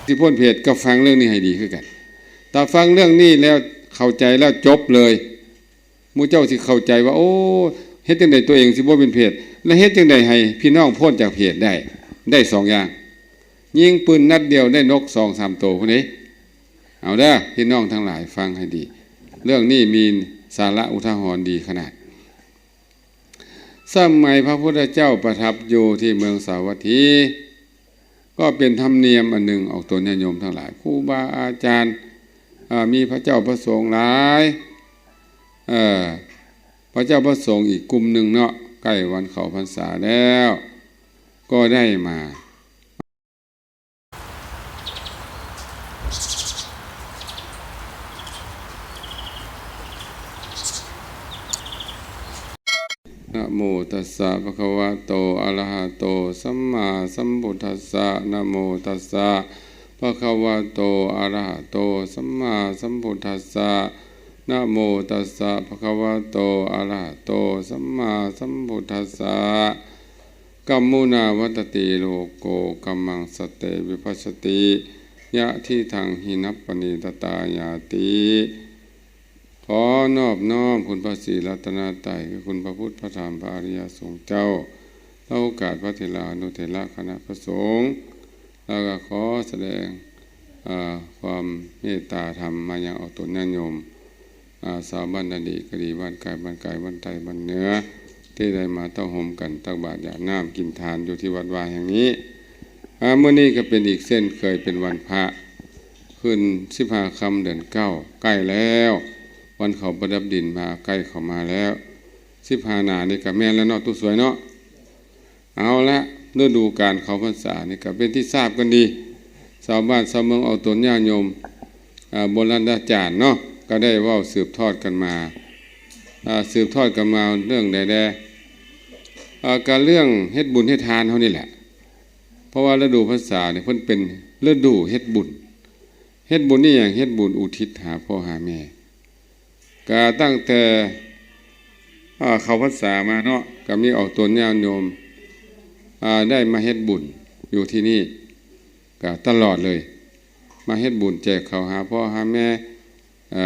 ຊິພົ້ນເພດ ກໍຟັງເລື່ອງນີ້ໃຫ້ດີຄືກັນ. ຖ້າຟັງເລື່ອງນີ້ແລ້ວເຂົ້າໃຈແລ້ວຈົບເລີຍ, ໝູ່ເຈົ້າຊິເຂົ້າໃຈວ່າ ໂອ້ ເຮັດຈັ່ງໃດຕົວເອງຊິບໍ່ເປັນເພດ ແລະ ເຮັດຈັ່ງໃດໃຫ້ພີ່ນ້ອງພົ້ນຈາກເພດໄດ້. ໄດ້ສອງຢ່າງ, ຍິງປືນນັດດຽວໄດ້ນົກສອງສາມໂຕພຸ້ນເດ້. ເອົາເດີ້ ພີ່ນ້ອງທັງຫຼາຍ ຟັງໃຫ້ດີ, ເລື່ອງນີ້ມີສາລະອຸທາຫອນດີຂະໜາດ. ສະໄໝພະພຸດທະເຈົ້າປະທັບຢູ່ທີ່ເມືອງສາວັດຖີ ກໍເປັນທຳນຽມອັນໜຶ່ງ ອອກຕົນຍາດໂຍມທັງຫຼາຍ, ຄູບາອາຈານ ເອີ ມີພະເຈົ້າພະສົງຫຼາຍ, ເອີ ພະເຈົ້າພະສົງອີກກຸ່ມໜຶ່ງເນາະ, ໃກ້ວັນເຂົ້າພັນສາແລ້ວ ກໍໄດ້ມາ. ນະໂມຕັດສະ ພະຄະວະໂຕ ອະລະຫະໂຕ ສຳມາສຳພຸດທັດສະ. ນະໂມຕັດສະ ພະຄະວະໂຕ ອະລະຫະໂຕ ສຳມາສຳພຸດທັດສະ. ນະໂມຕັດສະ ພະຄະວະໂຕ ອະລະຫະໂຕ ສຳມາສຳພຸດທັດສະ. ກັມມຸນາວັດຕະຕິໂລໂກ ກັມມັງສະເຕວິປັດສະຕິ ຍະທິທັງຫິນະປະນີຕະຕາຍາຕິ. ຂໍນອບນ້ອມຄຸນພະສີລັດຕະນະໄຕ ຄືຄຸນພະພຸດ ພະທຳ ພະອະລິຍະສົງເຈົ້າ, ລະໂອກາດພະເຖລານຸເຖລະຄະນະພະສົງ, ລະກະຂໍສະແດງ ອາ ຄວາມເມດຕາທຳມາຍັງອອກຕົນຍາດໂຍມ ອາ ຊາວບ້ານດານດີກະດີ, ບ້ານກາຍ ບ້ານກາຍ ບ້ານໃຕ້ ບ້ານເໜືອ ທີ່ໄດ້ມາເຕົ້າໂຮມກັນຕັກບາດຢາດນ້ຳກິນທານຢູ່ທີ່ວັດວາແຫ່ງນີ້. ອາ ມື້ນີ້ກໍເປັນອີກເຊັ່ນເຄີຍ ເປັນວັນພະ ຂຶ້ນສິບຫ້າຄ່ຳເດືອນເກົ້າ ໃກ້ແລ້ວ ວັນເຂົ້າປະດັບດິນມາໃກ້ເຂົ້າມາແລ້ວ. ສິບຫ້າໜ້ານີ້ກໍແມ່ນແລ້ວເນາະ ຕູ້ສວຍເນາະ. ເອົາລະ ລະດູການເຂົ້າພັນສານີ້ກໍເປັນທີ່ຊາບກັນດີ, ຊາວບ້ານຊາວເມືອງອອກຕົນຍາດໂຍມ ອາ ໂບລານອາຈານເນາະ ກໍໄດ້ເວົ້າສືບທອດກັນມາ ອາ ສືບທອດກັນມາເລື່ອງໃດແດ່? ອາ ກໍເລື່ອງເຮັດບຸນເຮັດທານເຮົານີ້ແຫຼະ, ເພາະວ່າລະດູພັນສານີ້ເພິ່ນເປັນລະດູເຮັດບຸນ. ເຮັດບຸນອີ່ຫຍັງ? ເຮັດບຸນອຸທິດຫາພໍ່ຫາແມ່. ກະຕັ້ງແຕ່ ອາ ເຂົ້າພັນສາມາເນາະ ກະມີອອກຕົນຍາດໂຍມ ອາ ໄດ້ມາເຮັດບຸນຢູ່ທີ່ນີ້ ກະຕະຫຼອດເລີຍ, ມາເຮັດບຸນແຈກເຂົ້າຫາພໍ່ຫາແມ່ ເອີ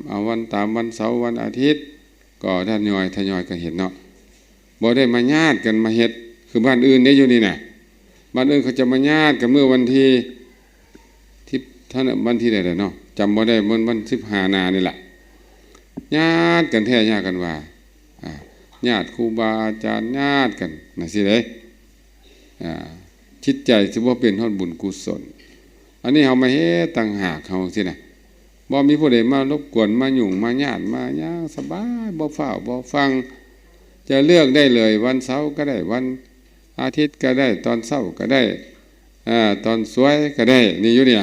ເອົາວັນຕາມວັນເສົາວັນອາທິດ ກໍທະຍອຍ ທະຍອຍກັນເຮັດເນາະ. ບໍ່ໄດ້ມາຍາດກັນມາເຮັດຄືບ້ານອື່ນເດ້ ຢູ່ນີ້ນະ. ບ້ານອື່ນເຂົາຈະມາຍາດກັນມື້ວັນທີ ທີ່ທ່ານ ວັນທີໃດແຫຼະເນາະ ຈຳບໍ່ໄດ້, ວັນ ວັນສິບຫ້າໜ້ານີ້ລະ ຍາດກັນແທ້ຍາດກັນວ່າ ອາ ຍາດຄູບາອາຈານຍາດກັນຈັ່ງຊີ້ເດ້. ອາ ຈິດໃຈຊິບໍ່ເປັນຮອດບຸນກຸສົນ, ອັນນີ້ເຮົາມາເຮັດຕ່າງຫາກເຮົາຊີ້ນະ, ບໍ່ມີຜູ້ໃດມາລົບກວນ ມາຫຍຸ້ງ ມາຍາດ ມາຫຍັງ, ສະບາຍ ບໍ່ຟ້າວບໍ່ຟັ່ງ. ຈະເລືອກໄດ້ເລີຍ ວັນເສົາກໍໄດ້ ວັນອາທິດກໍໄດ້ ຕອນເຊົ້າກໍໄດ້ ອາ ຕອນສວຍກໍໄດ້ ນີ້ຢູ່ນີ້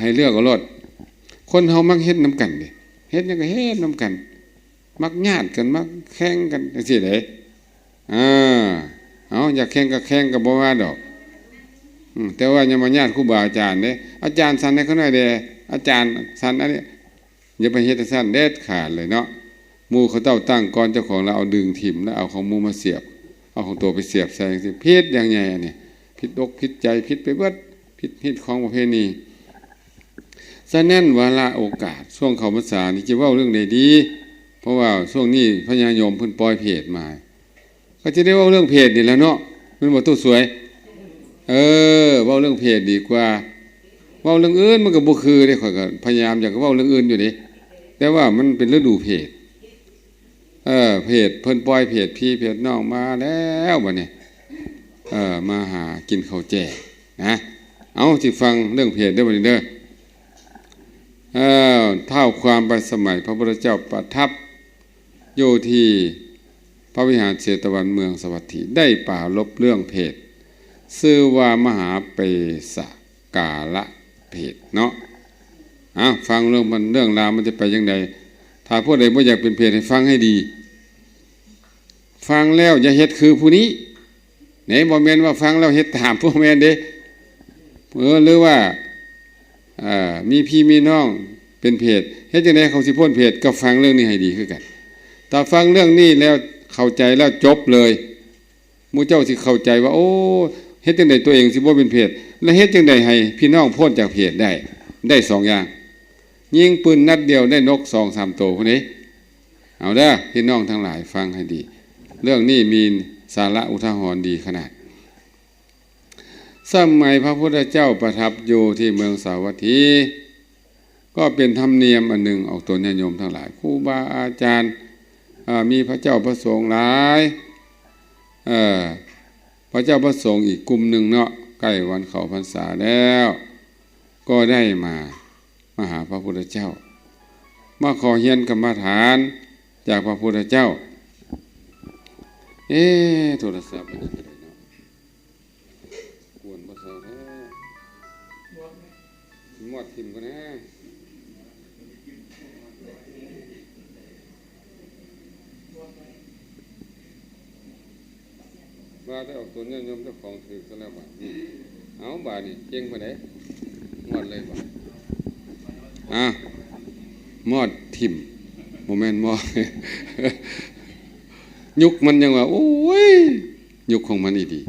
ໃຫ້ເລືອກເອົາໂລດ. ຄົນເຮົາມັກເຮັດນຳກັນເດ້, ເຮັດຫຍັງກໍເຮັດນຳກັນ, ມັກຍາດກັນ ມັກແຂ່ງກັນຈັ່ງຊີ້ເດ້. ເອີ ເອົາ ຢາກແຂ່ງກໍແຂ່ງ ກໍບໍ່ວ່າດອກ. ອືມ ແຕ່ວ່າຢ່າມາຍາດຄູບາອາຈານເດ້, ອາຈານສັນໃຫ້ຂ້ານ້ອຍແດ່ ອາຈານສັນອັນນີ້. ຢ່າໄປເຮັດຈັ່ງຊັ້ນເດັດຂາດເລີຍເນາະ. ໝູ່ເຂົາເຈົ້າຕັ້ງກ່ອນເຈົ້າຂອງ ແລ້ວເອົາດຶງຖິ້ມ ແລ້ວເອົາຂອງໝູ່ມາສຽບ ເອົາຂອງໂຕໄປສຽບໃສ່ຈັ່ງຊີ້ ຜິດຢ່າງໃຫຍ່. ອັນນີ້ຜິດອົກຜິດໃຈ ຜິດໄປເບິດ, ຜິດຮີດຄອງປະເພນີ. ສະນັ້ນ ວາລະໂອກາດຊ່ວງເຂົ້າພັນສານີ້ ຈະເວົ້າເລື່ອງໃດດີ? ເພາະວ່າຊ່ວງນີ້ພະຍາຍາມເພິ່ນປ່ອຍເພດມາ ກໍຈະໄດ້ເວົ້າເລື່ອງເພດນີ້ແຫຼະເນາະ ແມ່ນບໍ່ຕູ້ສວຍ? ເອີ ເວົ້າເລື່ອງເພດດີກວ່າ. ເວົ້າເລື່ອງອື່ນມັນກໍບໍ່ຄືເດ້, ຂ້ອຍກໍພະຍາຍາມຢາກເວົ້າເລື່ອງອື່ນຢູ່ເດ້, ແຕ່ວ່າມັນເປັນລະດູເພດ. ເອີ ເພດ ເພິ່ນປ່ອຍເພດພີ່ເພດນ້ອງມາແລ້ວບັດນີ້ ເອີ ມາຫາກິນເຂົ້າແຈງນະ. ເອົາ ຊິຟັງເລື່ອງເພດເດີບັດນີ້ເດີ. ເອີ ທ້າວຄວາມໄປສະໄໝພະພຸດທະເຈົ້າປະທັບ ຢູ່ທີ່ພະວິຫານເຊຕະວັນເມືອງສາວັດຖີ ໄດ້ປາລົບເລື່ອງເພດ ຊື່ວ່າມະຫາເປສະກາລະເພດເນາະ. ເອົາ ຟັງເລື່ອງມັນ ເລື່ອງລາວມັນຈະໄປຈັ່ງໃດ. ຖ້າຜູ້ໃດບໍ່ຢາກເປັນເພດ ໃຫ້ຟັງໃຫ້ດີ, ຟັງແລ້ວຢ່າເຮັດຄືຜູ້ນີ້. ນີ້ບໍ່ແມ່ນວ່າຟັງແລ້ວເຮັດຕາມ ບໍ່ແມ່ນເດ້. ເອີ ຫຼືວ່າ ເອີ ມີພີ່ມີນ້ອງເປັນເພດ ເຮັດຈັ່ງໃດເຂົາຊິພົ້ນເພດ? ກໍຟັງເລື່ອງນີ້ໃຫ້ດີຄືກັນ. ຖ້າຟັງເລື່ອງນີ້ແລ້ວເຂົ້າໃຈແລ້ວຈົບເລີຍ, ໝູ່ເຈົ້າຊິເຂົ້າໃຈວ່າ ໂອ້ ເຮັດຈັ່ງໃດຕົວເອງຊິບໍ່ເປັນເຜດ ແລະເຮັດຈັ່ງໃດໃຫ້ພີ່ນ້ອງພົ້ນຈາກເຜດໄດ້? ໄດ້ສອງຢ່າງ. ຍິງປືນນັດດຽວໄດ້ນົກສອງສາມໂຕພຸ້ນເດ້. ເອົາເດີ ພີ່ນ້ອງທັງຫຼາຍຟັງໃຫ້ດີ. ເລື່ອງນີ້ມີສາລະອຸທາຫອນດີຂະໜາດ. ສະໄໝພະພຸດທະເຈົ້າປະທັບຢູ່ທີ່ເມືອງສາວັດຖີ ກໍເປັນທຳນຽມອັນໜຶ່ງ ອອກຕົນຍາດໂຍມທັງຫຼາຍ, ຄູບາອາຈານ ເອີ ມີພະເຈົ້າພະສົງຫຼາຍ ເອີ ພະເຈົ້າພະສົງອີກກຸ່ມໜຶ່ງເນາະ ໃກ້ວັນເຂົ້າພັນສາແລ້ວ ກໍໄດ້ມາ ມາຫາພະພຸດທະເຈົ້າ ມາຂໍຮຽນກຳມະຖານຈາກພະພຸດທະເຈົ້າ. ເອ ໂທລະສັບມັນເຮັດຈັ່ງໃດເນາະ? ກວນບໍ່ເຊົາແທ້ ມອດຖິ້ມກ່ອນນະ. ວ່າແຕ່ອອກຕົນຍາດໂຍມເຈົ້າຂອງຖືກຊະແລ້ວບາດນີ້. ເອົາ ບາດນີ້ເກັ່ງປານໃດ? ມອດເລີຍບໍ່? ອ່າ ມອດຖິ້ມ ບໍ່ແມ່ນມອດ ຍຸກມັນຍັງວ່າ ໂອ້ຍ ຍຸກຂອງມັນອີ່ດີ.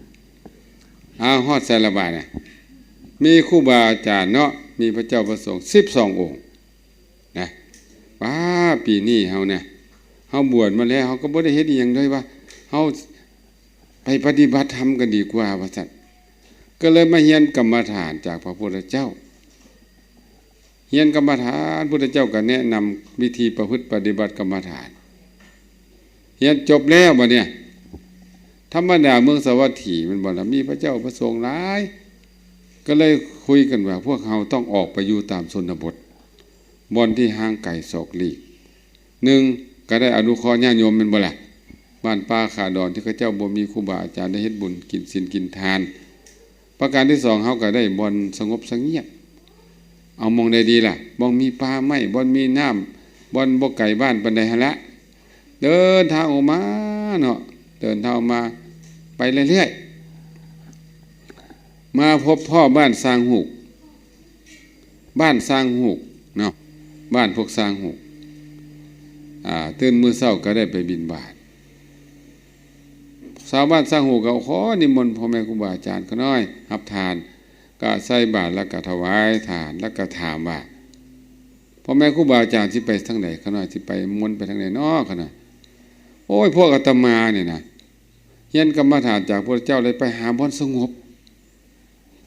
ອ້າວ ຮອດໃສລະບາດນະ? ມີຄູບາອາຈານເນາະ ມີພະເຈົ້າພະສົງສິບສອງອົງນະ. ປ້າ ປີນີ້ເຮົານະ ເຮົາບວດມາແລ້ວ ເຮົາກໍບໍ່ໄດ້ເຮັດອີ່ຫຍັງເລີຍວ່າ ເຮົາໄປປະຕິບັດທຳກັນດີກວ່າວ່າຊັ້ນ. ກໍເລີຍມາຮຽນກຳມະຖານຈາກພະພຸດທະເຈົ້າ. ຮຽນກຳມະຖານ ພຸດທະເຈົ້າກໍແນະນຳວິທີປະພຶດປະຕິບັດກຳມະຖານ. ຮຽນຈົບແລ້ວບັດເນີ້ຍ ທຳມະດາເມືອງສາວັດຖີແມ່ນບໍ່ລະ ມີພະເຈົ້າພະສົງຫຼາຍ ກໍເລີຍຄຸຍກັນວ່າ ພວກເຮົາຕ້ອງອອກໄປຢູ່ຕາມຊົນນະບົດ ບ່ອນທີ່ຫ່າງໄກສອກຫຼີກ. ໜຶ່ງ ກໍໄດ້ອະນຸເຄາະຍາດໂຍມແມ່ນບໍ່ລະ ບ້ານປ່າຂາດອນ ທີ່ເຂົາເຈົ້າບໍ່ມີຄູບາອາຈານໄດ້ເຮັດບຸນກິນສິນກິນທານ. ປະການທີສອງ ເຮົາກໍໄດ້ບ່ອນສະຫງົບສະງຽບ. ເອົາບ່ອນໃດດີລະ? ບ່ອນມີປ່າໄມ້, ບ່ອນມີນ້ຳ, ບ່ອນບໍ່ໄກບ້ານປານໃດຫັ້ນລະ. ເດີນທາງອອກມາເນາະ, ເດີນທາງອອກມາໄປເລື້ອຍໆ ມາພົບພໍ້ບ້ານຊ້າງຫູກ. ບ້ານຊ້າງຫູກເນາະ, ບ້ານພວກຊ້າງຫູກ. ອ່າ ຕື່ນມື້ເຊົ້າກໍໄດ້ໄປບິນບາດ. ຊາວບ້ານຊ້າງຫູກກໍຂໍນິມົນພໍ່ແມ່ຄູບາອາຈານຂ້ານ້ອຍຮັບທານ, ກະໃສ່ບາດ ແລ້ວກະຖວາຍທານ, ແລ້ວກະຖາມວ່າ ພໍ່ແມ່ຄູບາອາຈານຊິໄປທາງໃດ? ຂ້ານ້ອຍຊິໄປມົນໄປທາງໃດເນາະ ຂ້ານ້ອຍ? ໂອ້ຍ ພວກອາດຕະມານີ້ນະ ຮຽນກຳມະຖານຈາກພະພຸດທະເຈົ້າ ໄດ້ໄປຫາບ່ອນສະຫງົບ,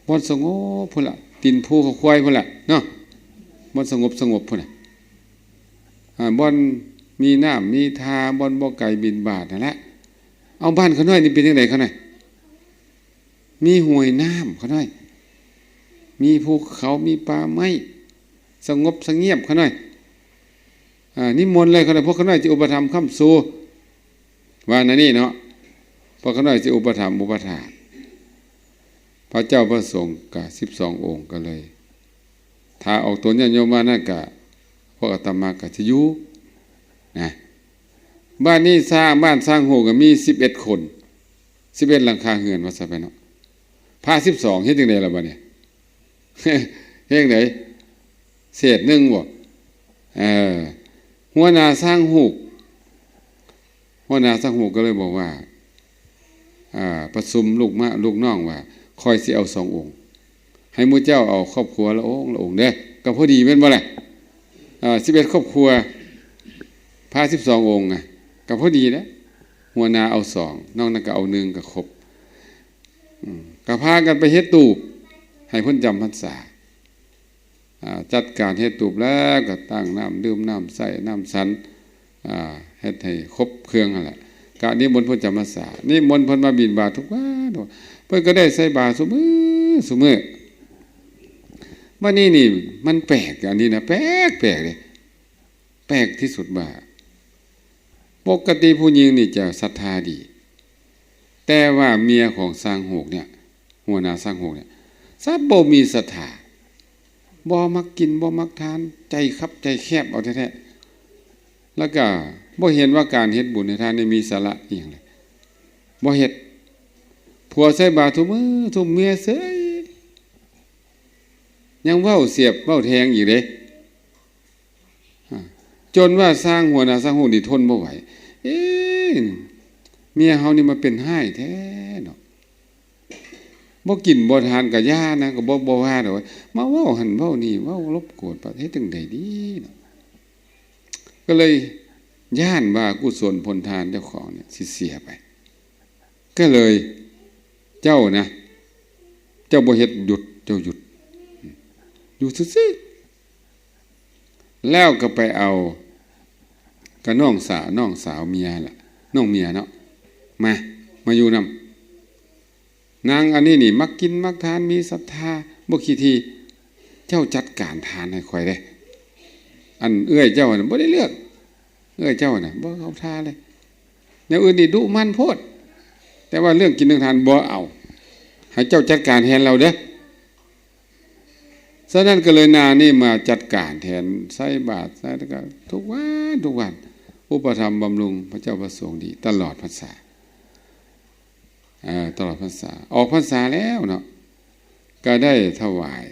ບ່ອນສະຫງົບພຸ້ນລະ, ຕີນພູເຂົາຄວາຍພຸ້ນລະເນາະ, ບ່ອນສະຫງົບໆ ພຸ້ນລະ. ອ່າ ບ່ອນມີນ້ຳມີທ່າ, ບ່ອນບໍ່ໄກບິນບາດຫັ້ນລະ. ເອົາ ບ້ານຂ້ານ້ອຍນີ້ເປັນຈັ່ງໃດ ຂ້ານ້ອຍ? ມີຫ້ວຍນ້ຳ ຂ້ານ້ອຍ, ມີພູເຂົາ, ມີປ່າໄມ້, ສະຫງົບສະງຽບ ຂ້ານ້ອຍ. ອ່າ ນິມົນເລີຍ ຂ້ານ້ອຍ, ພວກຂ້ານ້ອຍຈະອຸປະຖຳຄ້ຳຊູ ວ່າແນວນີ້ເນາະ, ພວກຂ້ານ້ອຍຈະອຸປະຖຳອຸປະຖາກ. ພະເຈົ້າພະສົງກະສິບສອງອົງກໍເລີຍ ຖ້າອອກຕົນຍາດໂຍມມານັ້ນກະ ພວກອາດຕະມາກໍຈະຢູ່ນະ. ບ້ານນີ້ຊ້າງ ບ້ານຊ້າງຫູກກໍມີສິບເອັດຄົນ, ສິບເອັດຫຼັງຄາເຮືອນ ວ່າຊະໄປເນາະ. ພະສິບສອງເຮັດຈັ່ງໃດລະບາດນີ້? ເຮັດຈັ່ງໃດ? ເສດໜຶ່ງບໍ່? ເອີ ຫົວໜ້າຊ້າງຫູກ ຫົວໜ້າຊ້າງຫູກກໍເລີຍບອກວ່າ ອ່າ ປະຊຸມລູກມາ ລູກນ້ອງວ່າ ຂ້ອຍຊິເອົາສອງອົງ ໃຫ້ໝູ່ເຈົ້າເອົາຄອບຄົວລະອົງ ລະອົງເດີ້ ກໍພໍດີແມ່ນບໍ່ລະ? ເອີ ສິບເອັດຄອບຄົວ ພະສິບສອງອົງນະ ກໍພໍດີແຫຼະ. ຫົວໜ້າເອົາສອງ ນອກນັ້ນກໍເອົາໜຶ່ງ ກໍຄົບ. ອືມ ກໍພາກັນໄປເຮັດຕູບໃຫ້ເພິ່ນຈຳພັນສາ. ອ່າ ຈັດການເຮັດຕູບແລ້ວ ກໍຕັ້ງນ້ຳດື່ມ ນ້ຳໃຊ້ ນ້ຳສັນ ອ່າ ເຮັດໃຫ້ຄົບເຄື່ອງຫັ້ນແຫຼະ. ກະນິມົນເພິ່ນຈຳພັນສາ, ນິມົນເພິ່ນມາບິນບາດທຸກວັນ, ເພິ່ນກໍໄດ້ໃສ່ບາດຊຸມື້ ຊຸມື້. ບັດນີ້ນີ້ມັນແປກ ອັນນີ້ນະ ແປກ ແປກເດ້. ແປກທີ່ສຸດວ່າ ປົກກະຕິຜູ້ຍິງນີ້ຈະສັດທາດີ, ແຕ່ວ່າເມຍຂອງຊ້າງຫູກເນຍ ຫົວໜ້າຊ້າງຫູກເນຍ ສັບບໍ່ມີສັດທາ, ບໍ່ມັກກິນ ບໍ່ມັກທານ, ໃຈຄັບໃຈແຄບເອົາແທ້ໆ. ແລ້ວກະບໍ່ເຫັນວ່າການເຮັດບຸນເຮັດທານນີ້ມີສາລະອີ່ຫຍັງເລີຍ, ບໍ່ເຮັດ. ຜົວໃສ່ບາດທຸກມື້ທຸກເມຍເສີຍ, ຍັງເວົ້າສຽບເວົ້າແທງອີກເດ້. ອ່າ ຈົນວ່າຊ້າງ ຫົວໜ້າຊ້າງຫູກນີ້ທົນບໍ່ໄຫວ, ເອ ເມຍເຮົານີ້ມາເປັນຮ້າຍແທ້ເນາະ, ບໍ່ກິນບໍ່ທານກໍຢ່ານະ ກໍບໍ່ ບໍ່ວ່າດອກ ມາເວົ້າຫັ້ນເວົ້ານີ້ ເວົ້າລົບກວນປະ ເຮັດຈັ່ງໃດດີເນາະ. ກໍເລີຍຢ້ານວ່າກຸສົນຜົນທານເຈົ້າຂອງນີ້ຊິເສຍໄປ ກໍເລີຍ ເຈົ້ານະ ເຈົ້າບໍ່ເຮັດ ຢຸດ ເຈົ້າຢຸດ ຢູ່ຊື່ໆ ແລ້ວກໍໄປເອົາກັບນ້ອງສາວ ນ້ອງສາວເມຍລະ ນ້ອງເມຍເນາະ ມາ ມາຢູ່ນຳ. ນາງອັນນີ້ນີ້ມັກກິນມັກທານ ມີສັດທາ ບໍ່ຂີ້ຖີ່ ເຈົ້າຈັດການທານໃຫ້ຂ້ອຍເດ້. ອັນເອື້ອຍເຈົ້ານະບໍ່ໄດ້ເລືອກ ເອື້ອຍເຈົ້ານະບໍ່ເຂົ້າທ່າເລີຍ. ແນວອື່ນນີ້ດຸໝັ່ນໂພດ ແຕ່ວ່າເລື່ອງກິນເລື່ອງທານບໍ່ເອົາ ໃຫ້ເຈົ້າຈັດການແທນລາວເດີ້. ສະນັ້ນກໍເລີຍນາງນີ້ມາຈັດການແທນ ໃສ່ບາດ ໃສ່ ແລ້ວກໍທຸກວັນ ທຸກວັນ ອຸປະຖຳບຳລຸງພະເຈົ້າພະສົງດີຕະຫຼອດພັນສາ. ເອີ ຕະຫຼອດພັນສາ ອອກພັນສາແລ້ວເນາະ ກໍໄດ້ຖວາຍ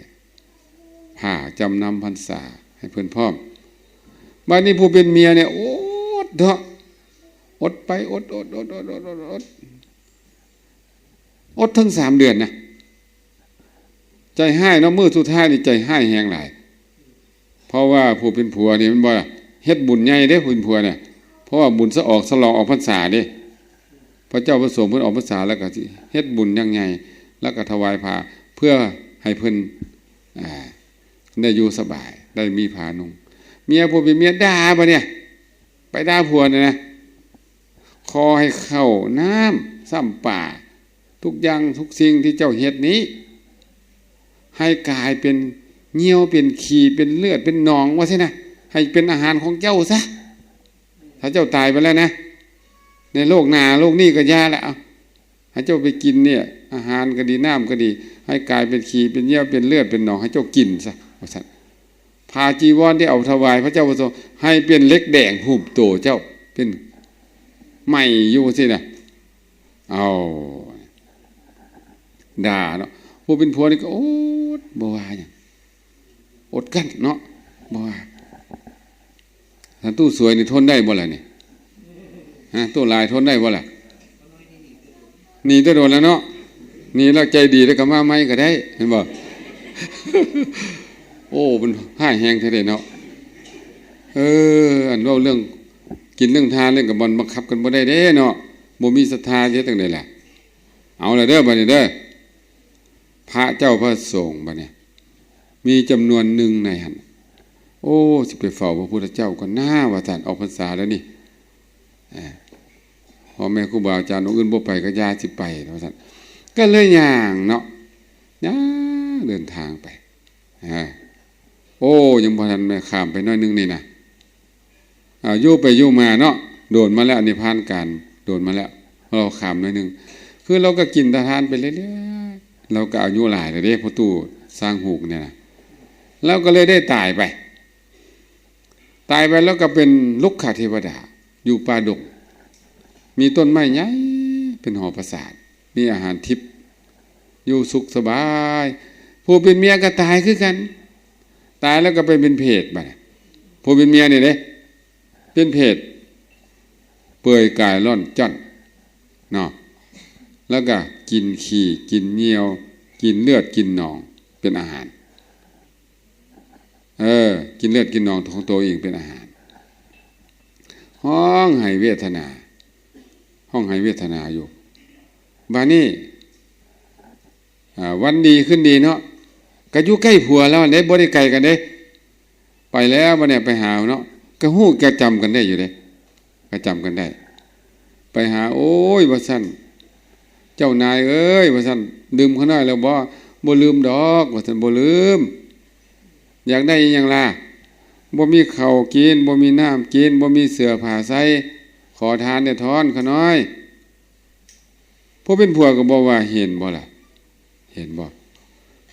ຜ້າຈຳນຳພັນສາໃຫ້ເພິ່ນພ້ອມ. ບາດນີ້ຜູ້ເປັນເມຍນີ້ອົດເນາະ ອົດໄປ ອົດ ອົດ ອົດ ອົດ ອົດ ອົດ ອົດ ອົດທັງສາມເດືອນນະ. ໃຈຮ້າຍເນາະ ມື້ສຸດທ້າຍນີ້ໃຈຮ້າຍແຮງຫຼາຍ. ເພາະວ່າຜູ້ເປັນຜົວນີ້ແມ່ນບໍ່ ເຮັດບຸນໃຫຍ່ເດ້ຜູ້ເປັນຜົວນະ ເພາະວ່າບຸນສະອອກ ສະຫຼອງອອກພັນສາເດ້. ພະເຈົ້າພະສົງເພິ່ນອອກພັນສາແລ້ວກໍຊິເຮັດບຸນຢ່າງໃຫຍ່ ແລ້ວກໍຖວາຍຜ້າເພື່ອໃຫ້ເພິ່ນ ອ່າ ໄດ້ຢູ່ສະບາຍ ໄດ້ມີຜ້ານຸ່ງ. ເມຍຜູ້ເປັນເມຍດ່າບາດນີ້ ໄປດ່າຜົວນີ້ນະ ຂໍໃຫ້ເຂົ້ານ້ຳຊ້ຳປາ ທຸກຢ່າງທຸກສິ່ງທີ່ເຈົ້າເຮັດນີ້ ໃຫ້ກາຍເປັນຍ່ຽວ ເປັນຂີ້ ເປັນເລືອດ ເປັນໜອງ ວ່າຊັ້ນນະ ໃຫ້ເປັນອາຫານຂອງເຈົ້າຊະ. ຖ້າເຈົ້າຕາຍໄປແລ້ວນະ ໃນໂລກໜ້າໂລກນີ້ກໍຢ່າແຫຼະ ເອົາ ໃຫ້ເຈົ້າໄປກິນນີ້ ອາຫານກໍດີ ນ້ຳກໍດີ ໃຫ້ກາຍເປັນຂີ້ ເປັນຍ່ຽວ ເປັນເລືອດ ເປັນໜອງ ໃຫ້ເຈົ້າກິນຊະ ວ່າຊັ້ນ. ຜ້າຈີວອນທີ່ເອົາຖວາຍພະເຈົ້າພະສົງ ໃຫ້ເປັນເຫຼັກແດງຫຸ້ມໂຕເຈົ້າ ເປັນໄໝ້ຢູ່ຊີ້ນະ. ເອົາ ດ່າເນາະ ຜູ້ເປັນຜົວນີ້ກໍອົດ ບໍ່ວ່າຫຍັງ ອົດກັ້ນເນາະ ບໍ່ວ່າ. ຖ້າຕູ້ສວຍນີ້ທົນໄດ້ບໍ່ລະນີ້ ຮະ ຕູ້ຫຼາຍທົນໄດ້ບໍ່ລະ? ໜີແຕ່ດົນແລ້ວເນາະ ໜີແລ້ວໃຈດີແລ້ວກໍມາໃໝ່ກໍໄດ້ ເຫັນບໍ່? ໂອ້ ມັນຮ້າຍແຮງແທ້ເດເນາະ. ເອີ ອັນເວົ້າເລື່ອງກິນເລື່ອງທານເລື່ອງກັບມັນບັງຄັບກັນບໍ່ໄດ້ເດ້ເນາະ ບໍ່ມີສັດທາເຮັດຈັ່ງໃດລະ. ເອົາລະເດີ ບາດນີ້ເດີ ພະເຈົ້າພະສົງບາດນີ້ ມີຈຳນວນໜຶ່ງໃນຫັ້ນ ໂອ້ ຊິໄປເຝົ້າພະພຸດທະເຈົ້າກ່ອນນາ ວ່າຊັ້ນ ອອກພັນສາແລ້ວນີ້ ເອີ ພໍ່ແມ່ຄູບາອາຈານອົງອື່ນບໍ່ໄປກໍຢ່າ ຊິໄປ ວ່າຊັ້ນ. ກໍເລີຍຍ່າງເນາະ ຍ່າງເດີນທາງໄປ ເອີ ໂອ້ ຍັງບໍ່ທັນໄດ້ຂ້າມໄປໜ້ອຍໜຶ່ງນີ້ນະ ອ່າ ຢູ່ໄປຢູ່ມາເນາະ ໂດນມາແລ້ວ ອັນນີ້ຜ່ານການໂດນມາແລ້ວ ເຮົາຂ້າມໜ້ອຍໜຶ່ງ ຄືເຮົາກໍກິນແຕ່ທານໄປເລື້ອຍໆ ເຮົາກໍອາຍຸຫຼາຍແລ້ວເດ້ ພໍ່ຕູ້ຊ້າງຫູກນີ້ນະ ເຮົາກໍເລີຍໄດ້ຕາຍໄປ ຕາຍໄປແລ້ວກໍເປັນລຸກຂະເທວະດາ ຢູ່ປ່າດົງ ມີຕົ້ນໄມ້ໃຫຍ່ເປັນຫໍປາສາດ ມີອາຫານທິບ ຢູ່ສຸກສະບາຍ. ຜູ້ເປັນເມຍກໍຕາຍຄືກັນ ຕາຍແລ້ວກໍໄປເປັນເຜດ ບາດນີ້ ຜູ້ເປັນເມຍນີ້ເດ້ ເປັນເຜດ ເປື່ອຍກາຍລ່ອນຈ້ອນເນາະ ແລ້ວກໍກິນຂີ້ ກິນຍ່ຽວ ກິນເລືອດ ກິນໜອງ ເປັນອາຫານ ເອີ ກິນເລືອດກິນໜອງຂອງໂຕເອງເປັນອາຫານ ຮ້ອງໄຫ້ເວທະນາ ຮ້ອງໄຫ້ເວທະນາຢູ່. ບາດນີ້ ອ່າ ວັນດີຄືນດີເນາະ ກໍຢູ່ໃກ້ຜົວລາວຫັ້ນເດ້ ບໍ່ໄດ້ໄກກັນເດ້ ໄປແລ້ວ ບາດນີ້ໄປຫາເນາະ ກໍຮູ້ ກໍຈຳກັນໄດ້ຢູ່ເດ້ ກໍຈຳກັນໄດ້ ໄປຫາ ໂອ້ຍ ວ່າຊັ້ນ ເຈົ້ານາຍເອີຍ ວ່າຊັ້ນ ລືມຂ້ານ້ອຍແລ້ວບໍ່? ບໍ່ລືມດອກ ວ່າຊັ້ນ ບໍ່ລືມ. ຢາກໄດ້ອີ່ຫຍັງລະ? ບໍ່ມີເຂົ້າກິນ ບໍ່ມີນ້ຳກິນ ບໍ່ມີເສື້ອຜ້າໃສ່ ຂໍທານແດ່ທ້ອນຂ້ານ້ອຍ. ຜູ້ເປັນຜົວກໍບອກວ່າ ເຫັນບໍ່ລະ? ເຫັນບໍ່?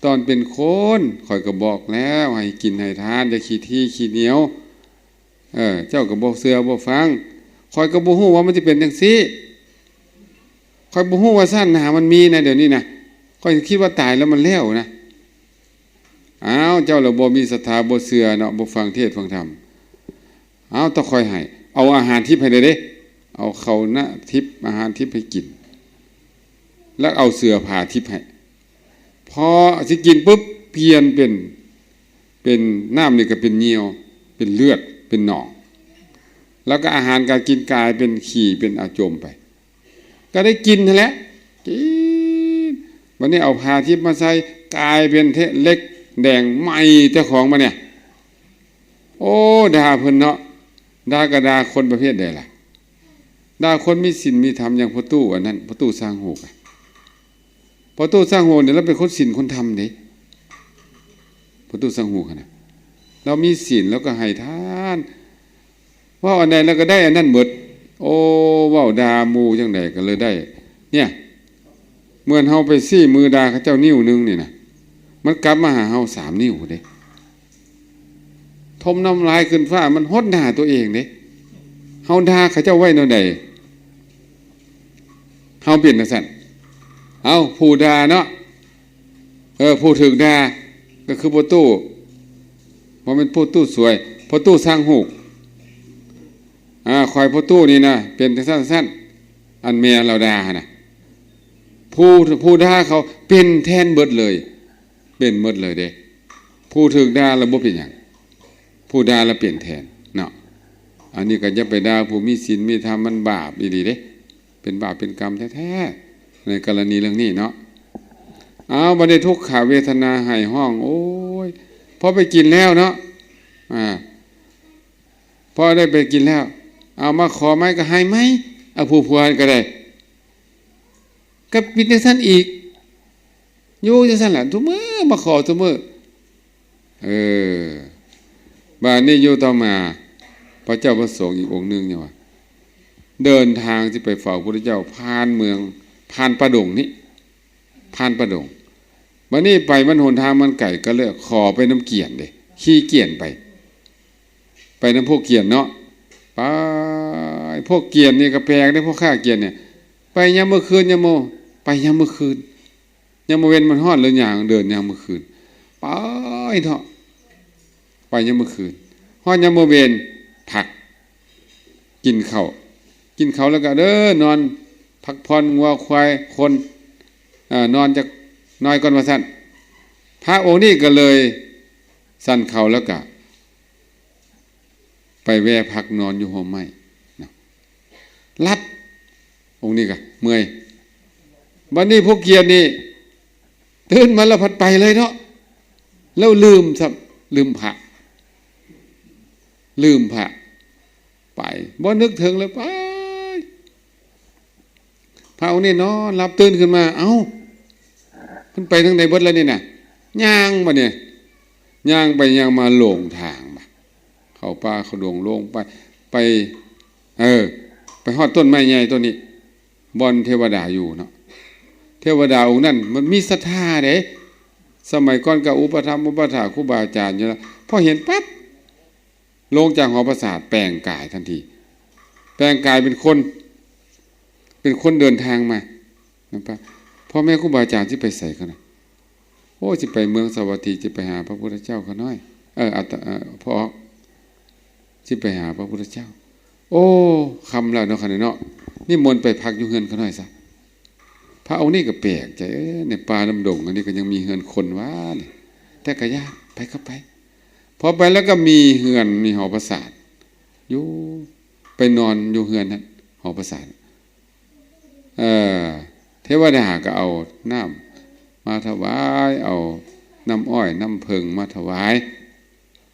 ຕອນເປັນຄົນ ຂ້ອຍກໍບອກແລ້ວ ໃຫ້ກິນໃຫ້ທານ ຢ່າຂີ້ຖີ່ຂີ້ໜຽວ. ເອີ ເຈົ້າກໍບໍ່ເຊື່ອບໍ່ຟັງ. ຂ້ອຍກໍບໍ່ຮູ້ວ່າມັນຊິເປັນຈັ່ງຊີ້. ຂ້ອຍບໍ່ຮູ້ວ່າຊາດໜ້າມັນມີນະ ດຽວນີ້ນະ. ຂ້ອຍຄິດວ່າຕາຍແລ້ວມັນແລ້ວນະ. ອ້າວ ເຈົ້າລະບໍ່ມີສັດທາ ບໍ່ເຊື່ອເນາະ ບໍ່ຟັງເທດຟັງທຳ. ເອົາ ຕາຂ້ອຍໃຫ້ ເອົາອາຫານທິບໃຫ້ແດ່ເດ້. ເອົາເຂົ້ານະທິບ ອາຫານທິບໃຫ້ກິນ ແລ້ວເອົາເສື້ອຜ້າທິບໃຫ້. ພໍຊິກິນປຸບ ປ່ຽນເປັນ ເປັນນ້ຳນີ້ກໍເປັນຍ່ຽວ ເປັນເລືອດ ເປັນໜອງ ແລ້ວກໍອາຫານການກິນກາຍເປັນຂີ້ເປັນອາຈົມໄປ ກໍໄດ້ກິນຫັ້ນແຫຼະ ກິນ ບັດນີ້ເອົາຜ້າທິບມາໃສ່ ກາຍເປັນເທະເຫຼັກແດງ ໄໝ້ເຈົ້າຂອງບັດນີ້. ໂອ້ ດ່າເພິ່ນເນາະ ດ່າກໍດ່າຄົນປະເພດໃດລະ? ດ່າຄົນມີສິນມີທຳ ຢ່າງພໍ່ຕູ້ອັນນັ້ນ ພໍ່ຕູ້ຊ້າງຫູກ ພໍ່ຕູ້ຊ້າງຫູກນີ້ລາວເປັນຄົນສິນຄົນທຳເດ້ ພໍ່ຕູ້ຊ້າງຫູກຫັ້ນນະ ລາວມີສິນ ລາວກໍໃຫ້ທານ ເວົ້າອັນໃດລາວກໍໄດ້ອັນນັ້ນເບິດ. ໂອ້ ເວົ້າດ່າໝູ່ຈັ່ງໃດກໍເລີຍໄດ້ ເນຍ ເໝືອນເຮົາໄປຊີ້ມືດ່າເຂົາເຈົ້ານິ້ວໜຶ່ງນີ້ນະ ມັນກັບມາຫາເຮົາສາມນິ້ວພຸ້ນເດ້. ຖົມນ້ຳລາຍຂຶ້ນຟ້າ ມັນຫົດໜ້າຕົວເອງເດ້. ເຮົາດ່າເຂົາເຈົ້າໄວ້ແນວໃດ ເຮົາເປັນຈັ່ງຊັ້ນ. ເອົາ ຜູ້ດ່າເນາະ ເອີ ຜູ້ຖືກດ່າກໍຄືພໍ່ຕູ້ ບໍ່ແມ່ນພໍ່ຕູ້ສວຍ ພໍ່ຕູ້ຊ້າງຫູກ. ອາ ຂ້ອຍພໍ່ຕູ້ນີ້ນະ ເປັນຈັ່ງຊັ້ນຊັ້ນ ອັນແມ່ລາວດ່າຫັ້ນນະ ຜູ້ ຜູ້ດ່າເຂົາເປັນແທນເບິດເລີຍ ເປັນໝົດເລີຍເດ້. ຜູ້ຖືກດ່າລະບໍ່ເປັນຫຍັງ ຜູ້ດ່າລະເປັນແທນເນາະ. ອັນນີ້ກໍຢ່າໄປດ່າຜູ້ມີສິນມີທຳ ມັນບາບອີ່ຫຼີເດ້ ເປັນບາບເປັນກຳແທ້ໆ ໃນກໍລະນີເລື່ອງນີ້ເນາະ. ເອົາ ບັດນີ້ທຸກຂະເວທະນາໄຫ້ຮ້ອງ ໂອ້ຍ ພໍໄປກິນແລ້ວເນາະ ອາ ພໍໄດ້ໄປກິນແລ້ວ ເອົາມາຂໍໃໝ່ກໍໃຫ້ໃໝ່ ເອົາຜູ້ຜົວກໍໄດ້ ກໍເປັນຈັ່ງຊັ້ນອີກ ຢູ່ຈັ່ງຊັ້ນລະ ທຸກມື້ມາຂໍທຸກມື້. ເອີ ບາດນີ້ຢູ່ຕໍ່ມາ ພະເຈົ້າພະສົງອີກອົງໜຶ່ງນີ້ວ່າ ເດີນທາງຊິໄປເຝົ້າພະພຸດທະເຈົ້າ ຜ່ານເມືອງ ຜ່ານປ່າດົງນີ້ ຜ່ານປ່າດົງ ບາດນີ້ໄປມັນຫົນທາງມັນໄກ ກໍເລີຍຂໍໄປນຳກຽນເດ້ ຂີ່ກຽນໄປ ໄປນຳພວກກຽນເນາະ ໄປ ພວກກຽນນີ້ກໍແປກເດ້ ພວກຄ້າກຽນນີ້ ໄປຍາມມື້ຄືນ ຍາມມື້ ໄປຍາມມື້ຄືນ ຍາມມື້ເວັນມັນຮ້ອນ ແລ້ວຍ່າງເດີນຍາມມື້ຄືນ ໄປເນາະ ໄປຍາມມື້ຄືນ ຮອດຍາມມື້ເວັນ ພັກ ກິນເຂົ້າ ກິນເຂົ້າແລ້ວກໍເດີນນອນ ພັກຜ່ອນ ງົວຄວາຍຄົນ ເອີ ນອນຈັກໜ້ອຍກ່ອນວ່າຊັ້ນ. ພະອົງນີ້ກໍເລີຍສັນເຂົ້າແລ້ວກໍ ໄປແວ່ພັກນອນຢູ່ຮົ່ມໄມ້ນະ ຫຼັບ ອົງນີ້ກະເມື່ອຍ. ບັດນີ້ພວກກຽນນີ້ຕື່ນມາແລ້ວພັດໄປເລີຍເນາະ ແລ້ວລືມຊ້ຳ ລືມພະ ລືມພະ ໄປ ບໍ່ນຶກເຖິງເລີຍ ໄປ. ພະອົງນີ້ນອນຫຼັບຕື່ນຂຶ້ນມາ ເອົ້າ ເພິ່ນໄປທາງໃດເບິດລະນີ້ນະ? ຍ່າງບາດນີ້ ຍ່າງໄປຍ່າງມາຫຼົງທາງ ເຂົ້າປ່າເຂົ້າດົງ ຫຼົງໄປ ໄປ ເອີ ໄປຮອດຕົ້ນໄມ້ໃຫຍ່ຕົ້ນນີ້ ບ່ອນເທວະດາຢູ່ເນາະ. ເທວະດາອົງນັ້ນມັນມີສັດທາເດ້ ສະໄໝກ່ອນກໍອຸປະຖຳອຸປະຖາກຄູບາອາຈານຢູ່ແລ້ວ ພໍເຫັນປັບ ລົງຈາກຫໍປາສາດ ແປງກາຍທັນທີ ແປງກາຍເປັນຄົນ ເປັນຄົນເດີນທາງມາ. ພໍ່ແມ່ຄູບາອາຈານຊິໄປໃສຂະນ້ອຍ? ໂອ້ ຊິໄປເມືອງສາວັດຖີ ຊິໄປຫາພະພຸດທະເຈົ້າຂະນ້ອຍ ເອີ ອາຕະ ເອີ ພໍ່ອອກ ຊິໄປຫາພະພຸດທະເຈົ້າ. ໂອ້ ຄ່ຳແລ້ວເນາະ ຂະນ້ອຍເນາະ ນິມົນໄປພັກຢູ່ເຮືອນຂະນ້ອຍຊະ. ພະອົງນີ້ກໍແປກໃຈ ເອີ ໃນປ່ານຳດົງອັນນີ້ກໍຍັງມີເຮືອນຄົນຫວານີ້ ແຕ່ກໍຢ່າ ໄປກໍໄປ. ພໍໄປແລ້ວກໍມີເຮືອນ ມີຫໍປາສາດຢູ່ ໄປນອນຢູ່ເຮືອນນັ້ນ ຫໍປາສາດ. ເອີ ເທວະດາກໍເອົານ້ຳມາຖວາຍ ເອົານ້ຳອ້ອຍນ້ຳເຜິ້ງມາຖວາຍ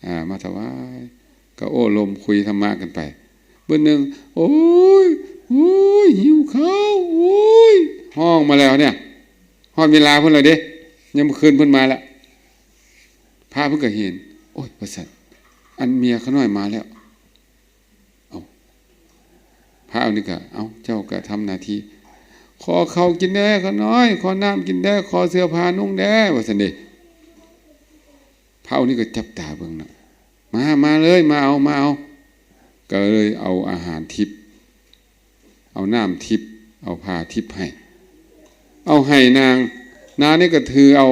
ອາ ມາຖວາຍ ກໍໂອ້ລົມຄຸຍທຳມະກັນໄປ. ບຶດໜຶ່ງ ໂອ້ຍ ໂອ້ຍ ຫິວເຂົ້າ ໂອ້ຍ ຮ້ອງມາແລ້ວເນຍ ຮອດເວລາເພິ່ນແລ້ວເດ້ ຍາມມື້ຄືນເພິ່ນມາແລ້ວ. ພະເພິ່ນກໍເຫັນ ໂອ້ຍ ວ່າຊັ້ນ ອັນເມຍຂະນ້ອຍມາແລ້ວ. ເອົ້າ ພະອົງນີ້ກໍ ເອົ້າ ເຈົ້າກໍທຳໜ້າທີ່ ຂໍເຂົ້າກິນແດ່ຂະນ້ອຍ ຂໍນ້ຳກິນແດ່ ຂໍເສື້ອຜ້ານຸ່ງແດ່ ວ່າຊັ້ນເດ້. ພະອົງນີ້ກໍຈັບຕາເບິ່ງນະ ມາ ມາເລີຍ ມາເອົາ ມາເອົາ. ກໍເລີຍເອົາອາຫານທິບ ເອົານ້ຳທິບ ເອົາຜ້າທິບໃຫ້ ເອົາໃຫ້ນາງ ນາງນີ້ກໍຖືເອົາ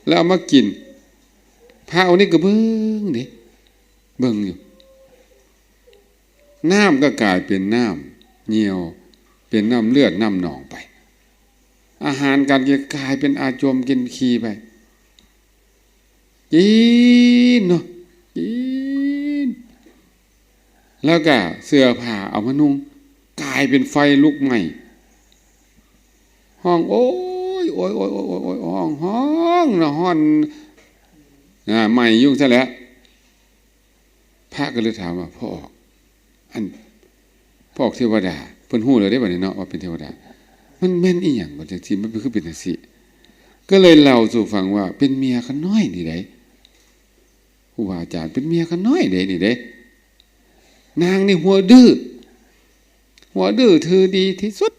ແລ້ວເອົາມາກິນ. ພະອົງນີ້ກໍເບິ່ງເດ້ ເບິ່ງຢູ່ ນ້ຳກໍກາຍເປັນນ້ຳຍ່ຽວ ເປັນນ້ຳເລືອດນ້ຳໜອງໄປ. ອາຫານການກິນກາຍເປັນອາຈົມກິນຂີ້ໄປ ກິນເນາະ ກິນ ແລ້ວກະເສື້ອຜ້າເອົາມານຸ່ງ ກາຍເປັນໄຟລຸກໄໝ້ ຮ້ອງໂອຍ ໂອຍ ໂອຍ ໂອຍ ໂອຍ ໂອຍ ຮ້ອງ ຮ້ອງນະ ຮ້ອນ ອາ ໄໝ້ຢູ່ຊັ້ນແຫຼະ. ພະກໍເລີຍຖາມວ່າ ພໍ່ອອກ ອັນ ພໍ່ອອກເທວະດາ ເພິ່ນຮູ້ແລ້ວເດ້ບັດນີ້ເນາະ ວ່າເປັນເທວະດາ ມັນແມ່ນອີ່ຫຍັງກໍຈັ່ງຊີ້ ມັນຄືເປັນຈັ່ງຊີ້ ກໍເລີຍເລົ່າສູ່ຟັງວ່າ ເປັນເມຍຂ້ານ້ອຍນີ້ໃດ ຄູບາອາຈານ ເປັນເມຍຂ້ານ້ອຍເດ້ນີ້ເດ້ ນາງນີ້ຫົວດື້ ຫົວດື້ ຖືດີທີ່ສຸດ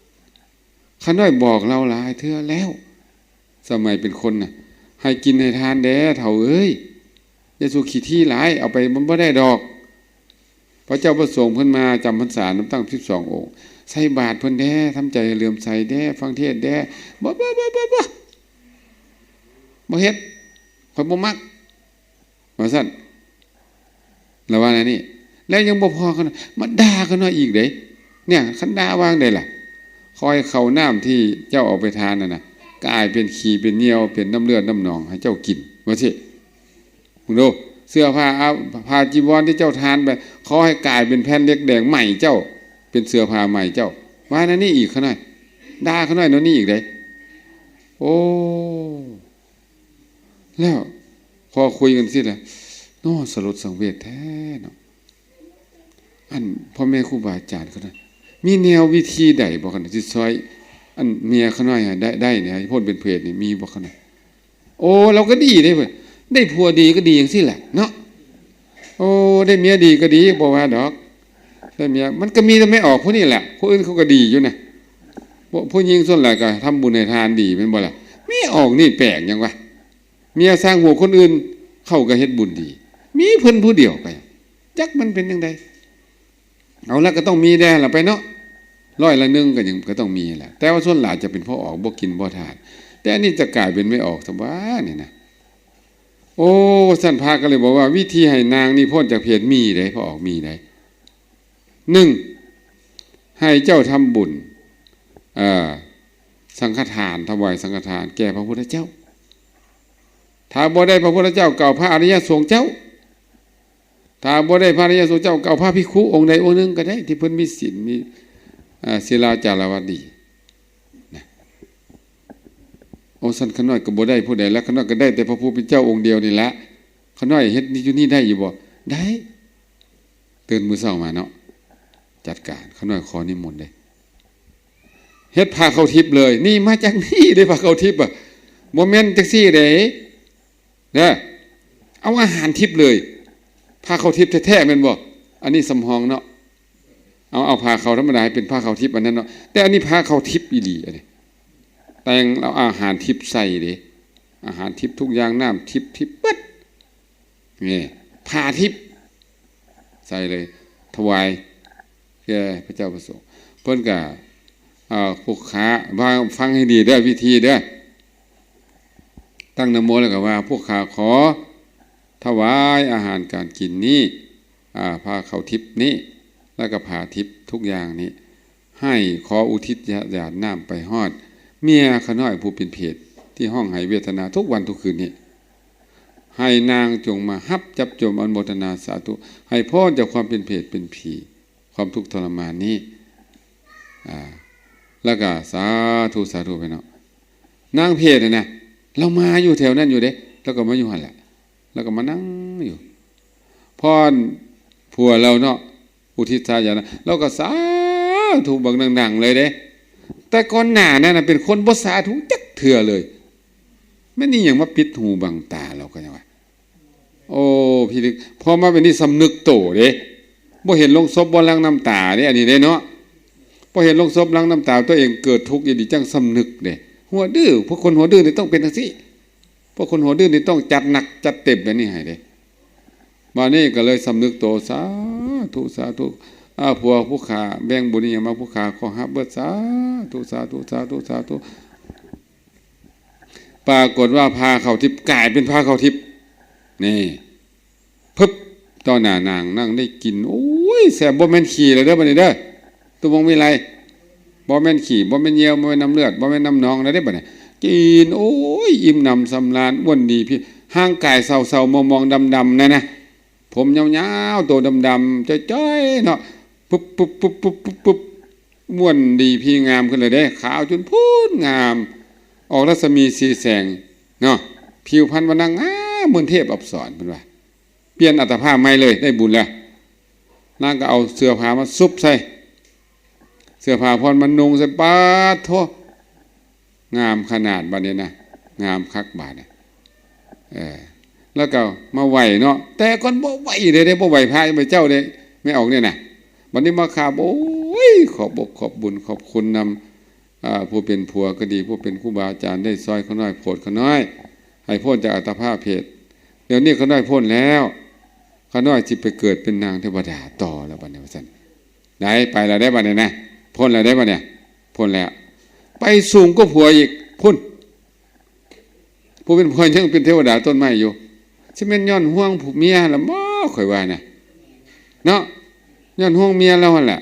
ຂ້ານ້ອຍບອກລາວຫຼາຍເທື່ອແລ້ວ ສະໄໝເປັນຄົນນະ ໃຫ້ກິນໃຫ້ທານແດ່ເຖົ້າເອີຍ ຢ່າສູ່ຂີ້ຖີ່ຫຼາຍ ເອົາໄປມັນບໍ່ໄດ້ດອກ ພະເຈົ້າພະສົງເພິ່ນມາຈຳພັນສານຳຕັ້ງສິບສອງອົງ ໃສ່ບາດເພິ່ນແດ່ ທຳໃຈໃຫ້ເຫຼື້ອມໃສແດ່ ຟັງເທດແດ່ ບໍ່ ບໍ່ ບໍ່ ບໍ່ ບໍ່ ບໍ່ເຮັດ ຂ້ອຍບໍ່ມັກ ວ່າຊັ້ນ ລະວ່າແນວນີ້ ແລ້ວຍັງບໍ່ພໍ ຂ້ານ້ອຍມາດ່າຂ້ານ້ອຍອີກເດ້ ເນຍ ຄັນດ່າວ່າຈັ່ງໃດລະ ຂໍໃຫ້ເຂົ້ານ້ຳທີ່ເຈົ້າເອົາໄປທານນັ້ນນະ ກາຍເປັນຂີ້ເປັນຍ່ຽວ ເປັນນ້ຳເລືອດນ້ຳໜອງໃຫ້ເຈົ້າກິນ ວ່າຊີ້ ເບິ່ງດູ ເສື້ອຜ້າ ອາ ຜ້າຈີວອນທີ່ເຈົ້າທານໄປ ຂໍໃຫ້ກາຍເປັນແຜ່ນເຫຼັກແດງໃໝ່ເຈົ້າ ເປັນເສື້ອຜ້າໃໝ່ເຈົ້າ ວ່າແນວນີ້ອີກ ຂ້ານ້ອຍ ດ່າຂ້ານ້ອຍແນວນີ້ອີກເດ້ ໂອ້ ແລ້ວພໍຄຸຍກັນຊີ້ແຫຼະ ເນາະ ສະຫຼົດສັງເວດແທ້ເນາະ ອັນພໍ່ແມ່ຄູບາອາຈານເຂົານະ ມີແນວວິທີໃດບໍ່ຄັນ ທີ່ຊ່ອຍອັນເມຍຂ້ານ້ອຍໃຫ້ໄດ້ ໄດ້ນີ້ ໃຫ້ພົ້ນເປັນເຜດນີ້ ມີບໍ່ຄັນ? ໂອ້ ລາວກໍດີເດ້ເວີຍ ໄດ້ຜົວດີກໍດີຈັ່ງຊີ້ແຫຼະເນາະ ໂອ້ ໄດ້ເມຍດີກໍດີ ບໍ່ວ່າດອກ ໄດ້ເມຍ ມັນກໍມີແຕ່ແມ່ອອກຜູ້ນີ້ແຫຼະ ຜູ້ອື່ນເຂົາກໍດີຢູ່ນະ ພວກຜູ້ຍິງສ່ວນຫຼາຍກໍທຳບຸນໃຫ້ທານດີແມ່ນບໍ່ລະ ແມ່ອອກນີ້ແປກຫຍັງວະ ເມຍຊ່າງຫົວຄົນອື່ນ ເຂົາກໍເຮັດບຸນດີ ມີເພິ່ນຜູ້ດຽວໄປ ຈັກມັນເປັນຈັ່ງໃດ ເອົາລະ ກໍຕ້ອງມີແດ່ລະໄປເນາະ ຮ້ອຍລະໜຶ່ງກໍຍັງ ກໍຕ້ອງມີແຫຼະ ແຕ່ວ່າສ່ວນຫຼາຍຈະເປັນພໍ່ອອກ ບໍ່ກິນບໍ່ທານ ແຕ່ອັນນີ້ຈະກາຍເປັນແມ່ອອກຊະຫວານີ້ນະ ໂອ້ ວ່າຊັ້ນ ພະກໍເລີຍບອກວ່າ ວິທີໃຫ້ນາງນີ້ພົ້ນຈາກເຜດມີເດ້ ພໍ່ອອກມີເດ້ ໜຶ່ງ ໃຫ້ເຈົ້າທຳບຸນ ເອີ ສັງຄະທານ ຖວາຍສັງຄະທານແກ່ພະພຸດທະເຈົ້າ ຖ້າບໍ່ໄດ້ພະພຸດທະເຈົ້າ ກໍເອົາພະອະລິຍະສົງເຈົ້າ ຖ້າບໍ່ໄດ້ພະອະລິຍະສົງເຈົ້າ ກໍເອົາພະພິກຂຸອົງໃດອົງໜຶ່ງກໍໄດ້ ທີ່ເພິ່ນມີສິນ ມີ ເອີ ສິລາຈາລະວັດດີນະ ໂອ້ ຊັ້ນຂ້ານ້ອຍກໍບໍ່ໄດ້ຜູ້ໃດລະ ຂ້ານ້ອຍກໍໄດ້ແຕ່ພະຜູ້ເປັນເຈົ້າອົງດຽວນີ້ລະ ຂ້ານ້ອຍເຮັດຢູ່ນີ້ໄດ້ຢູ່ບໍ່? ໄດ້ ຕື່ນມື້ເຊົ້າມາເນາະ ຈັດການ ຂ້ານ້ອຍຂໍນິມົນເດ້ ເຮັດພາເຂົ້າທິບເລີຍ ນີ້ມາຈາກນີ້ເດ້ ພາເຂົ້າທິບອະ ບໍ່ແມ່ນຈັ່ງຊີ້ເດ້ ເດີ ເອົາອາຫານທິບເລີຍ ພາເຂົ້າທິບແທ້ໆແມ່ນບໍ່? ອັນນີ້ສຳຮອງເນາະ ເອົາ ເອົາພາເຂົ້າທຳມະດາໃຫ້ເປັນພາເຂົ້າທິບອັນນັ້ນເນາະ ແຕ່ອັນນີ້ພາເຂົ້າທິບອີ່ຫຼີ ອັນນີ້ ແຕ່ງເອົາອາຫານທິບໃສ່ເດ້ ອາຫານທິບທຸກຢ່າງ ນ້ຳທິບ ທິບເບິດ ນີ້ ພາທິບ ໃສ່ເລີຍ ຖວາຍແກ່ພະເຈົ້າພະສົງ ເພິ່ນກະ ເອີ ຜູ້ຂ້າ ຟັງ ຟັງໃຫ້ດີເດີ ວິທີເດີ ຕັ້ງນະໂມແລ້ວກໍວ່າ ພວກຂ້າຂໍຖວາຍອາຫານການກິນນີ້ ອາ ພາເຂົ້າທິບນີ້ ແລ້ວກໍພາທິບທຸກຢ່າງນີ້ ໃຫ້ຂໍອຸທິດຢາດນ້ຳໄປຮອດເມຍຂ້ານ້ອຍຜູ້ເປັນເຜດ ທີ່ຮ້ອງໄຫ້ເວທະນາທຸກວັນທຸກຄືນນີ້ ໃຫ້ນາງຈົ່ງມາຮັບຈັບຈົມອະນຸໂມທະນາສາທຸ ໃຫ້ພ້ນຈາກຄວາມເປັນເຜດເປັນຜີ ຄວາມທຸກທໍລະມານນີ້ ອາ ແລ້ວກໍສາທຸ ສາທຸໄປເນາະ ນາງເຜດຫັ້ນນະ ລາວມາຢູ່ແຖວນັ້ນຢູ່ເດ້ ລາວກໍມາຢູ່ຫັ້ນແຫຼະ ລາວກໍມານັ່ງຢູ່ ພໍອັນຜົວລາວເນາະ ອຸທິດສາຢານະ ລາວກໍສາທຸບັກດັງໆເລີຍເດ້ ແຕ່ກ່ອນໜ້ານັ້ນນະ ເປັນຄົນບໍ່ສາທຸຈັກເທື່ອເລີຍ ແມ່ນອີ່ຫຍັງມາປິດຫູບັງຕາລາວ ກໍຫຍັງວ່າ ໂອ້ ພິລຶກ ພໍມາເປັນນີ້ສຳນຶກໂຕເດ້ ບໍ່ເຫັນໂລງສົບບໍ່ຫຼັ່ງນ້ຳຕາເດ້ ອັນນີ້ເດ້ເນາະ ພໍເຫັນໂລງສົບຫຼັ່ງນ້ຳຕາ ຕົວເອງເກີດທຸກອີ່ຫຼີ ຈັ່ງສຳນຶກເດ້ ຫົວດື້ ພວກຄົນຫົວດື້ນີ້ຕ້ອງເປັນຈັ່ງຊີ້ ພວກຄົນຫົວດື້ນີ້ຕ້ອງຈັດໜັກຈັດເຕັມແບບນີ້ໃຫ້ເດ້ ບາດນີ້ກໍເລີຍສຳນຶກໂຕ ສາທຸ ສາທຸ ອາ ຜົວຜູ້ຂ້າແບ່ງບຸນອີ່ຫຍັງມາ ຜູ້ຂ້າຂໍຮັບເບິດ ສາທຸ ສາທຸ ສາທຸ ສາທຸ ປາກົດວ່າພາເຂົ້າທິບກາຍເປັນພາເຂົ້າທິບ ນີ້ ປຶບ ຕໍ່ໜ້ານາງ ນາງໄດ້ກິນ ໂອ້ຍ ແຊບ ບໍ່ແມ່ນຂີ້ແລ້ວເດີ ບັດນີ້ເດີ ຕຸວວົງວິໄລ ບໍ່ ບໍ່ແມ່ນຂີ້ ບໍ່ແມ່ນຍ່ຽວ ບໍ່ແມ່ນນ້ຳເລືອດ ບໍ່ແມ່ນນ້ຳໜອງແລ້ວເດ້ບັດນີ້ ກິນ ໂອ້ຍ ອີ່ມໜຳສຳລານ ອ້ວນດີພີ ຮ່າງກາຍເຊົາໆ ມອງໆ ດຳໆ ນັ້ນນະ ຜົມຍາວໆ ໂຕດຳໆ ຈ້ອຍໆ ເນາະ ປຶບໆໆໆ ອ້ວນດີພີງາມຂຶ້ນເລີຍເດ້ ຂາວຈົນພຸ້ນງາມ ອອກລັດສະໝີສີແສງເນາະ ຜິວພັນວັນນະງາມເໝືອນເທບອັບສອນ ເພິ່ນວ່າ ປ່ຽນອັດຕະພາບໃໝ່ເລີຍ ໄດ້ບຸນແລ້ວ. ນາງກໍເອົາເສື້ອຜ້າມາຊຸບໃສ່ ເສື້ອຜ້າຜ່ອນມານຸ່ງໃສ່ ປາດໂທ້ ງາມຂະໜາດບາດນີ້ນະ ງາມຄັກບາດນີ້ ເອີ ແລ້ວກໍມາໄຫວ້ເນາະ ແຕ່ກ່ອນບໍ່ໄຫວ້ເດ້ ບໍ່ໄຫວ້ພະໄຫວ້ເຈົ້າເດ້ ແມ່ອອກນີ້ນະ ບັດນີ້ມາຂາບ ໂອ້ຍ ຂອບອົກຂອບບຸນຂອບຄຸນນຳ ອ່າ ຜູ້ເປັນຜົວກໍດີ ຜູ້ເປັນຄູບາອາຈານ ໄດ້ຊ່ອຍຂ້ານ້ອຍ ໂພດຂ້ານ້ອຍ ໃຫ້ພົ້ນຈາກອັດຕະພາບເພດ ດຽວນີ້ຂ້ານ້ອຍພົ້ນແລ້ວ ຂ້ານ້ອຍຊິໄປເກີດເປັນນາງເທວະດາຕໍ່ແລ້ວບັດນີ້ ວ່າຊັ້ນ ໄດ້ ໄປແລ້ວເດ້ບັດນີ້ນະ ພົ້ນແລ້ວເດ້ບັດນີ້ ພົ້ນແລ້ວ ໄປສູງກວ່າຜົວອີກ ພຸ້ນ ຜູ້ເປັນຜົວຍັງເປັນເທວະດາຕົ້ນໄມ້ຢູ່ ຊິແມ່ນຍ້ອນຫ່ວງຜູ້ເມຍລະບໍ ຂ້ອຍວ່ານະ ເນາະ ຍ້ອນຫ່ວງເມຍລາວຫັ້ນແຫຼະ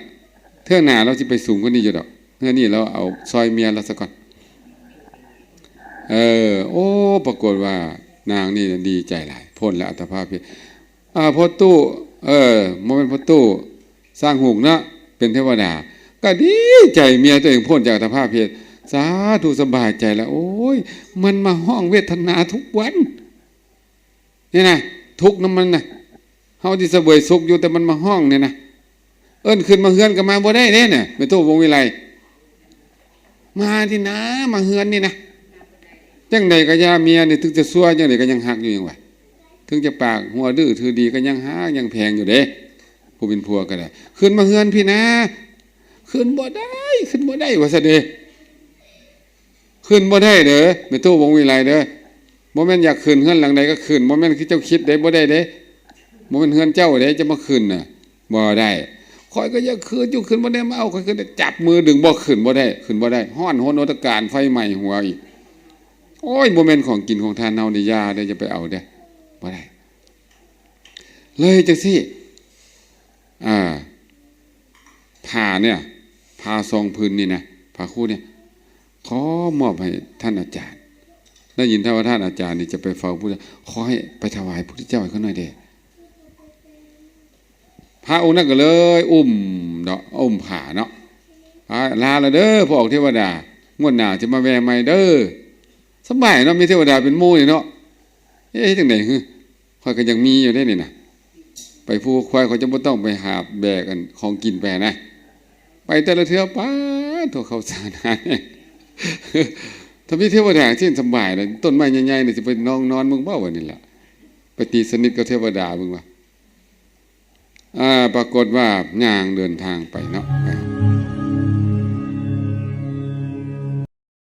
ເທື່ອໜ້າລາວຊິໄປສູງກວ່ານີ້ຢູ່ດອກ ເທື່ອນີ້ລາວເອົາຊ່ອຍເມຍລາວສາກ່ອນ ເອີ ໂອ້ ປາກົດວ່ານາງນີ້ດີໃຈຫຼາຍ ພົ້ນແລ້ວອັດຕະພາບເພດ ອ່າ ພໍ່ຕູ້ ເອີ ບໍ່ແມ່ນພໍ່ຕູ້ ຊ່າງຫຸກເນາະ ເປັນເທວະດາ ກໍດີໃຈ ເມຍຕົວເອງພົ້ນຈາກອັດຕະພາບເພດ ສາທຸ ສະບາຍໃຈລະ ໂອ້ຍ ມັນມາຮ້ອງເວທະນາທຸກວັນ ນີ້ນະ ທຸກນຳມັນນະ ເຮົາຊິສະເຫວີຍສຸກຢູ່ ແຕ່ມັນມາຮ້ອງນີ້ນະ ເອີ້ນຂຶ້ນມາເຮືອນກໍມາບໍ່ໄດ້ເດ້ນະ ແມ່ຕູ້ວົງວິໄລ ມານີ້ນະ ມາເຮືອນນີ້ນະ ຈັ່ງໃດກໍຢ່າ ເມຍນີ້ເຖິງຈະຊົ່ວຈັ່ງໃດກໍຍັງຮັກຢູ່ຫຍັງວະ ເຖິງຈະປາກຫົວດື້ຖືດີກໍຍັງຮັກຍັງແພງຢູ່ເດ້ ຜູ້ເປັນຜົວກໍໄດ້ ຂຶ້ນມາເຮືອນພີ້ນະ ຂຶ້ນບໍ່ໄດ້ ຂຶ້ນບໍ່ໄດ້ ວ່າຊັ້ນເດ້ ຂຶ້ນບໍ່ໄດ້ເດີ ແມ່ຕູ້ວົງວິໄລເດີ ບໍ່ແມ່ນຢາກຂຶ້ນເຮືອນຫຼັງໃດກໍຂຶ້ນ ບໍ່ແມ່ນຄືເຈົ້າຄິດເດ້ ບໍ່ໄດ້ເດ້ ບໍ່ແມ່ນເຮືອນເຈົ້າເດ້ ຈະມາຂຶ້ນນະ ບໍ່ໄດ້ ຂ້ອຍກໍຢາກຂຶ້ນຢູ່ ຂຶ້ນບໍ່ໄດ້ ມາເອົາຂ້ອຍຂຶ້ນ ຈັບມືດຶງ ບໍ່ຂຶ້ນບໍ່ໄດ້ ຂຶ້ນບໍ່ໄດ້ ຮ້ອນຮົນໂອຕະການ ໄຟໄໝ້ຫົວອີກ ໂອ້ຍ ບໍ່ແມ່ນຂອງກິນຂອງທ່ານເຮົາເດ້ ຢ່າເດ້ ຢ່າໄປເອົາເດ້ ບໍ່ໄດ້ ເລີຍຈັ່ງຊີ້ ອ່າ ຜ້າເນຍ ຜ້າສອງຜືນນີ້ນະ ຜ້າຄູນນີ້ ຂໍມອບໃຫ້ທ່ານອາຈານ ໄດ້ຍິນແຕ່ວ່າທ່ານອາຈານນີ້ຈະໄປເຝົ້າພຸດທະ ຂໍໃຫ້ໄປຖວາຍພຸດທະເຈົ້າໃຫ້ຂ້ານ້ອຍແດ່ ພະອົງນັ້ນກໍເລີຍອຸ້ມເນາະ ອຸ້ມຜ້າເນາະ ອາ ລາລະເດີ ພະອອກເທວະດາ ງວດໜ້າຈະມາແວ່ໃໝ່ເດີ ສະບາຍເນາະ ມີເທວະດາເປັນໝູ່ນີ້ເນາະ ເອະ ເຮັດຈັ່ງໃດຫື ຂ້ອຍກໍຍັງມີຢູ່ເດ້ນີ້ນະ ໄປພູຄວາຍ ຂ້ອຍຈະບໍ່ຕ້ອງໄປຫາບແບກອັນຂອງກິນໄປຫັ້ນນະ ໄປແຕ່ລະເທື່ອ ປາດໂທ້ ເຂົ້າສານຫາແຮງ ຖ້າມີເທວະດາຈັ່ງຊີ້ສະບາຍເດ້ ຕົ້ນໄມ້ໃຫຍ່ໆນີ້ ຊິໄປນອນນອນເບິ່ງບໍ່ ວ່ານີ້ລະ ໄປຕີສະໜິດກັບເທວະດາເບິ່ງວ່າ ອ່າ ປາກົດວ່າຍ່າງເດີນທາງໄປເນາະ